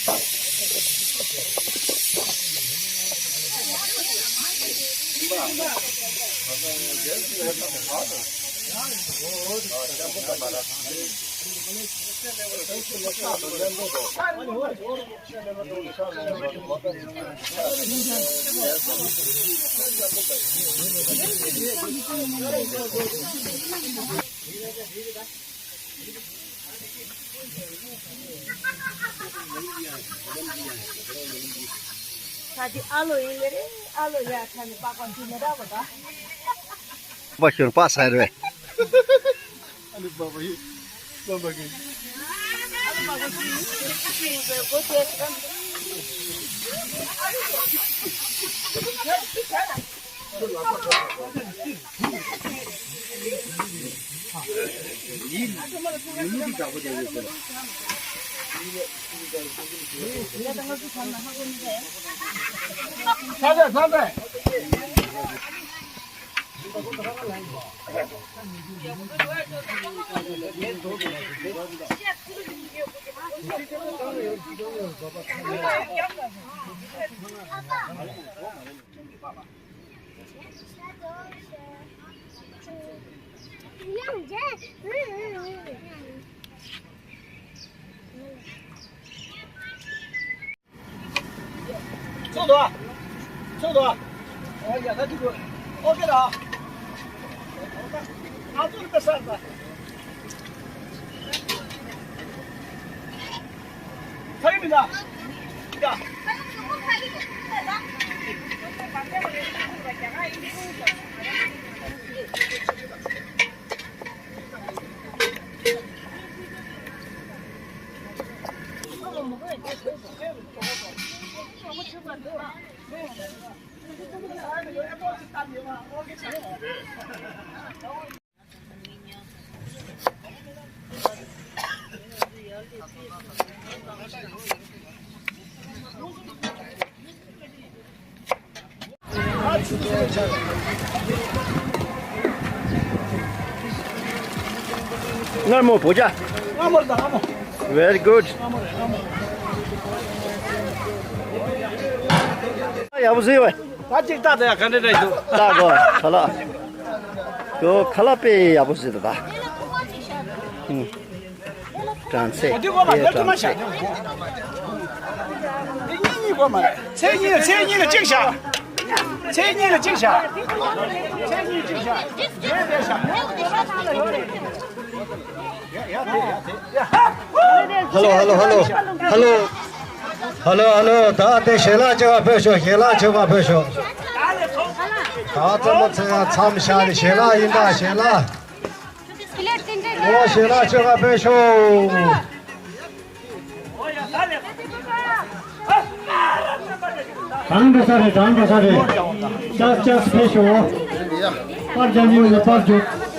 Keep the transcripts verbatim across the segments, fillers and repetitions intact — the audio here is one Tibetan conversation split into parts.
ད་འདི་ཨ་ལོ་ཡིན་ལེ་རེད། ཨ་ལོ་ཡ་ཁ་ནས་པགས་པ་འདི་མི་རག་པ་ད། པ་ཤོར་པ་ཟེར་བས། ཨ་ནི་པ་པ་ཡིན། པ་པ་གི། ཚོགས་འདུག་ཚོགས་འདུག་ཨོ་ཡ་ད་དུ་ཨོ་ཁེ་ད། ཨ་ཚོགས་འདུ་སར་ད། ཚ་གི་མི་ད། ཡ། མངར་མོ་བོད་ཇ། མངར་མོ་རེད་ད། མངར་མོ། Very good. ཡག་པོ་བཟོས་བས། ད་ཅིག་ལྟ་ད་ཡ། ག་འདྲ་འདྲ་འདུག་ལྟ་གོ་ཁ་ལག་ཁོ་ཁ་ལག་དཔེ་ཡག་པོ་བཟོས་འདུག་ད། ཧུམ། གྲང་ཚད། དེ་གོ་མ་རེད། དེ་ཐུ་མ་གྲང་ཚད། ཚད་གཉིས་གཉིས་གོ་མ་རེད། ཚད་གཉིས་ལ་ཚད་གཉིས་ལ་གཅིག་བཞག་ཚད་གཉིས་ལ་གཅིག་བཞག་ཚད་གཉིས་གཅིག་བཞག་རེད་རེད་བཞག་ཧ་ལོ་ཧ་ལོ་ཧ་ལོ། ཧ་ལོ། ཧ་ལོ་ཧ་ལོ། ད་དེ་ཞལ་ལག་ཅིག་ཕུལ་ཤོག་ཞལ་ལག་ཅིག་ཕུལ་ཤོག་ད་ཙམ་མ་ཚད་མཚམས་བཞག་ནས་ཞལ་ལག་ཡིན་ད་ཞལ་ལག་ཨོ་ཞལ་ལག་ཅིག་ཕུལ་ཤོག་གང་འགྲོ་ས་རེད། གང་འགྲོ་ས་རེད། ཅག་ཅག་ཕེབས་ཤོག་པར་རྒྱག་མི་ཡོད་ན་པར་རྒྱོབ།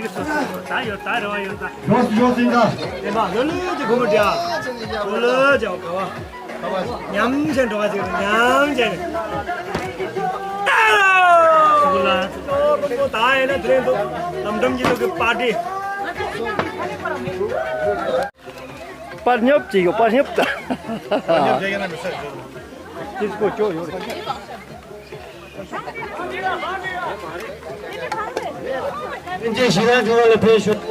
ད་ཡོད་ད་རེ་བ་ཡོད་ད། ཡོད་ཡོད་ཟིན་ད། ཨེ་མ་ལོ་ལོ་དེ་གོ་མི་འདྲ། ལོ་ལོ་ཅག་ག་བ། ཉམས་ཆེན་འགྲོ་བ་ཅིག་ཉམས་ཆེན། ད་ལོ། ད་ཡིན་ན་དེ་རིང་འདུག་ལམ་འགྲམ་གྱི་ལུག་གི་པར་ཏི། པར་ཉོབ་ཅིག་ཡོད། པར་ཉོབ་ད། ཅིག་སྐོར་ཅོག་ཡོད་རེད། སྤུན་མཆེད་ཞི་ལྷ་ཁྲི་པ་ལ་ཕེབས་ཤོག་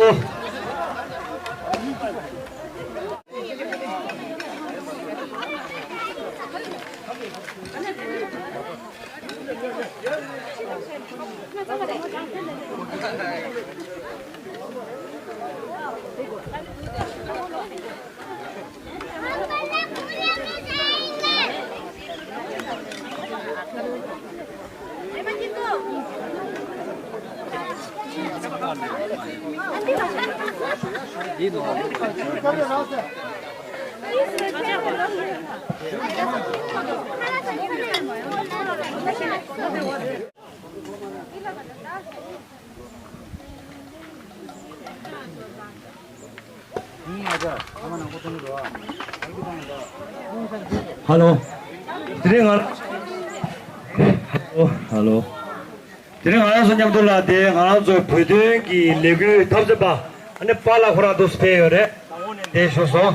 ཧ་ལོ། དེ་རིང་ང་། ཧ་ལོ། ཧ་ལོ། དེ་རིང་ང་རང་ཚོ་མཉམ་དུ་ལ་དེ་ང་རང་ཚོའི་བོད་དོན་གྱི་ལས་འགུལ་འཐབ་རྩོད་པ་ཨ་ནི་པཱ་ལགས་ཁོ་རང་འདུག་སེ་ཕེབས་ཡོད་རེད། དེ་བཞུགས་སོང་།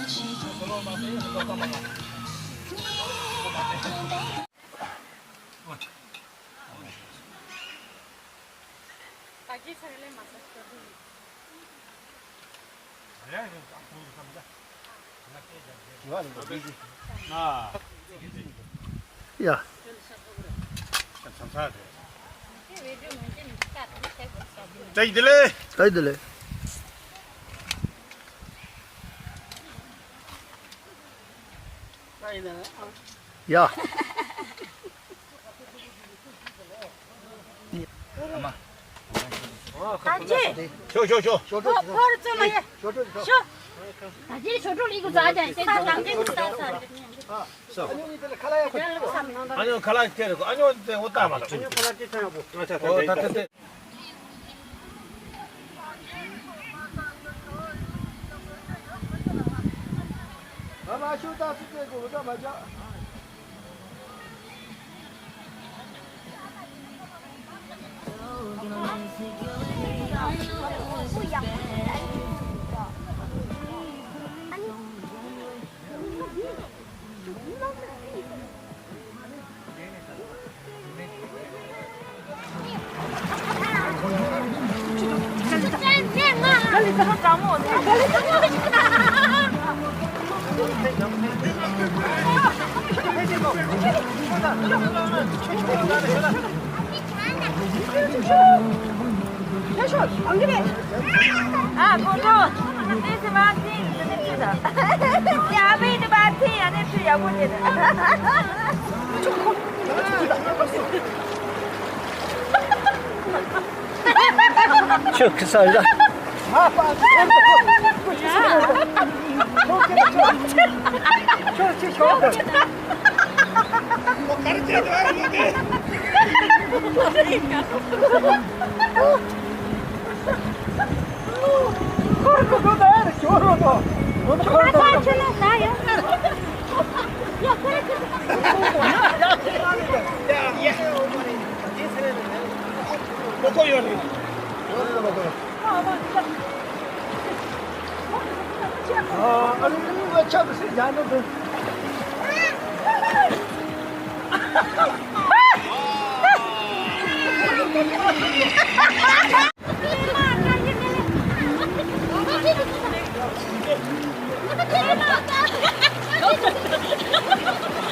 ཡ། བཀྲ་ཤིས་བདེ་ལེགས། བཀྲ་ཤིས་བདེ་ལེགས། ཡ། ཨ་ཅེ། ཤོག་ཤོག་ཤོག་ཕོ་ཕོར་ཙམ་མ་ཡ། ཤོག་ད་ཅེ་ཤོག་ལི་གུ་ཛ་ཅན་ཤེ་ད་དང་ཏེ་གུ་ས་ས། ཨ་ཉོ་ཁ་ལག་ཁྱེར་རེ་ཨ་ཉོ་ཏེ་འོ་ཏ་མ་ལ། ཨ་ཉོ་ཁ་ལག་ཁྱེར་ཚང་ཡོད་པོ། ཨ་ཅག་ད་ཏེ་ཏེ། ཨ་ཁོ་ཚོ། This is one thing, this is it. ཡ་བའི་ནི་བ་ཐི་ཡ་ནི་ཐུ་ཡ་གོ་ནི། ཆོ་ཁི་ས་ཡ། ད་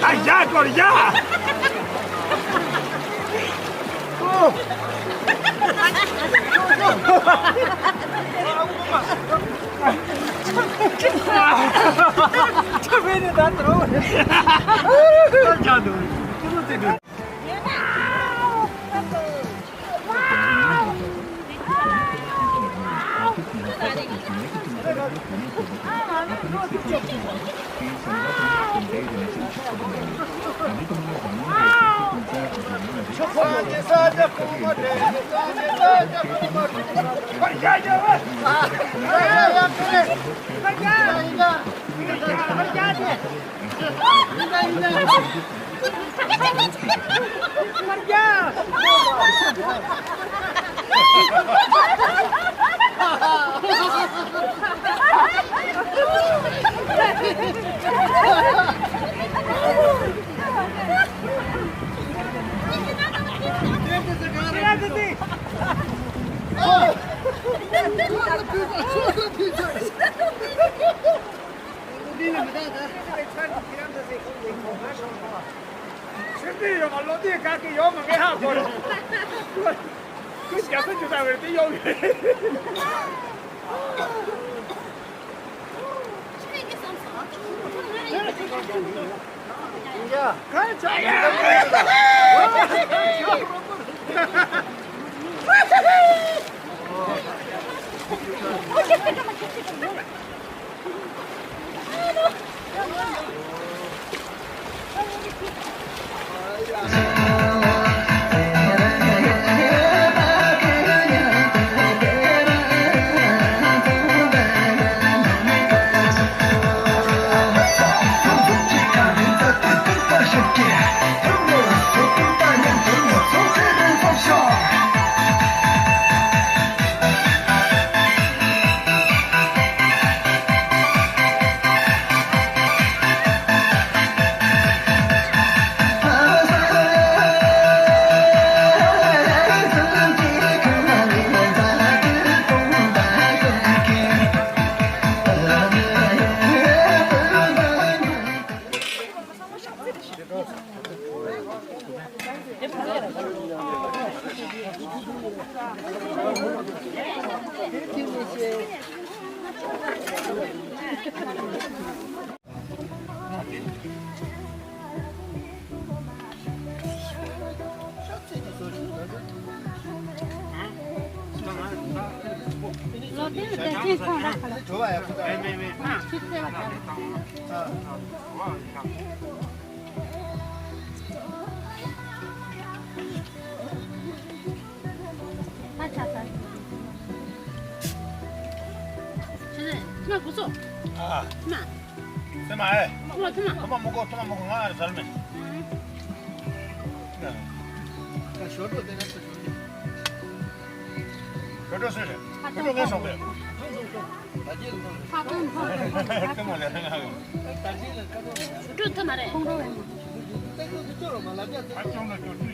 ཡ་སྐོར་ཡ། ཆེན་པོའི་ཡོང་བ་བློ་བདེ་ག་གི་ཡོང་མ་ངས་ཧ་གོ་རེད། ཁོས་རྒྱ་ས་ཅུ་ད་བེར་དེ་ཡོང་གི་རེད། ཨ། སེམས་ཨེ། ཐུ་མ་མོ་གོ་ཐུ་མ་མོ་གོ་ང་ཨ་རེ་ཟར་མེད། ཞོར་དུ་དེ་ན་སུ་ཞོར་དུ། ཞོར་དུ་སུ་རེད། ཞོར་དུ་ངས་སོང་པས། ད་རྗེས་ལ་ཐུ་མ་ལས་ང་གི། ད་རྗེས་ལ་ཁ་ཐུ་མ་རེད། ཁོང་ཁྲོ་ལ་ཉོ། ཏེ་ཁོ་ཚོ་ཅོ་རོ་མ་ལ་རྒྱ་ཚ། ཨ་ཅོང་ལ་ཅོ་ཏུ་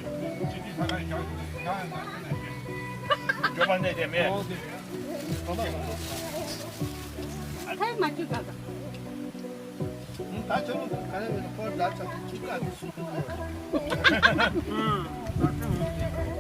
ཅི་ཅི་ས་ཁ་ཡ་ཡ་ན་ཅི་ན་ཅི། ཇོ་པ་ནས་དེ་མེད། ཁ་མ་ཅི་ག་ག་ད་ཆ་ལུགས་ག་རེ་བས་ཁོར་ད་ཆ་ཆུ་ཀ་གི་སུ་གི་ཁོར།